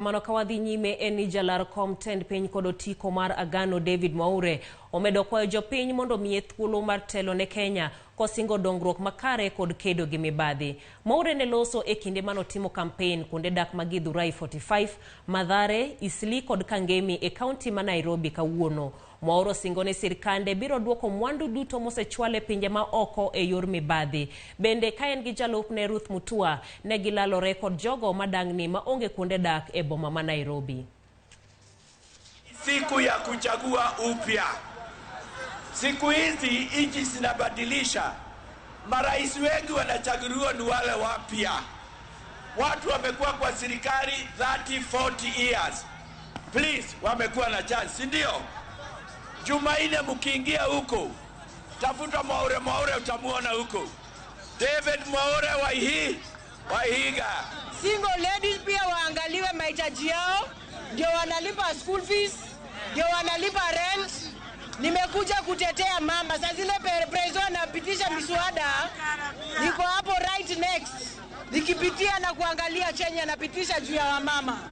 Erokamano. Ka wadhi nyime en ni jalar kom tend piny kod otiko mar Agano David Mwaure omedo kwayo jopiny mondo omiye thuolo mar telo ne Kenya kosingo dongruok makare kod kedo gi mibadhi. Mwaure ne loso e kinde manotimo kampen kuonde dak ma Githurai 45, Mathare, Eastleigh kod Kangemi e kaunti ma Nairobi kawuono. Mwaure osingo ni sirkande biro duoko mwandu duto mosechwal e pinje ma oko e yor mibadhi. Bende ka en gi jalupne Ruth Mutua ne gilalore kod jogo madang'ni maonge kuonde dak e boma ma Nairobi. Siku ya kuchagua upya. Siku hizi nchi zinabadilisha, marais wengi wanachaguliwa ni wale wapya. Watu wamekuwa kwa serikali 30, 40 years. Please, wamekuwa na chance, si ndio? Jumanne mkiingia huko, tafuta Mwaure, Mwaure utamuona huko. David Mwaure Waihiga. Single ladies pia waangaliwe mahitaji yao, ndio wanalipa school fees, ndio wanalipa rent. Nimekuja kutetea mama. Saa zile prezo anapitisha miswada, niko hapo right next nikipitia na kuangalia chenye anapitisha juu ya wamama.